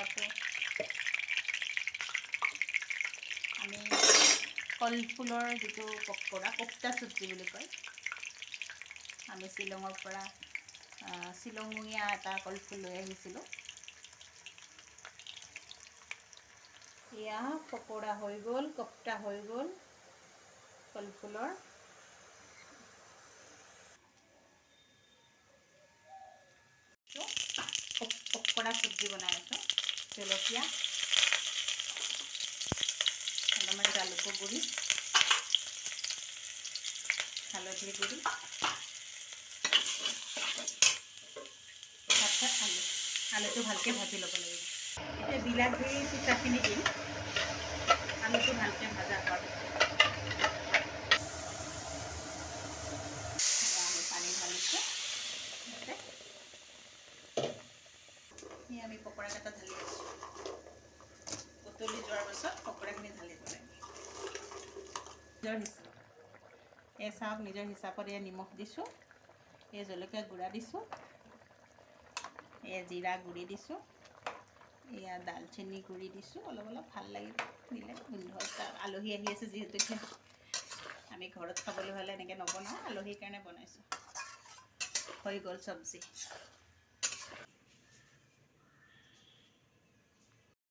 পকৰাটো আমি কলফুলৰ যিটো পকৰা, কোপ্তা চব্জি বুলি কয়। আমি শ্বিলঙৰ পৰা শ্বিলঙীয়া এটা কলফুল লৈ আহিছিলোঁ। এয়া পকৰা হৈ গ'ল, কোপ্তা হৈ গ'ল কলফুলৰ। পকৰা চব্জি বনাই আছোঁ। জলকীয়া অলপমান, জালুকৰ গুড়ি, হালধি গুড়ি, তাৰপিছত আলু। আলুটো ভালকৈ ভাজি ল'ব লাগিব। এতিয়া বিলাহী পিঠাখিনি দিম, আলুটো ভালকৈ ভাজা হোৱাৰ পিছত। আমি পানী ঢালিছোঁ ইয়াতে। আমি পকৰাকেইটা ঢালি আছোঁ। উতলি যোৱাৰ পাছত পকৰাখিনি ঢালিব লাগিব। নিজৰ এই চাওক, নিজৰ হিচাপত এই নিমখ দিছোঁ, এই জলকীয়া গুড়া দিছোঁ, এই জিৰা গুড়ি দিছোঁ, এয়া দালচেনি গুড়ি দিছোঁ অলপ অলপ। ভাল লাগিব দিলে গোন্ধ এটা। আলহী আহি আছে যিহেতুকে, আমি ঘৰত খাবলৈ হ'লে এনেকৈ নবনাওঁ, আলহীৰ কাৰণে বনাইছোঁ। হৈ গ'ল চব্জি।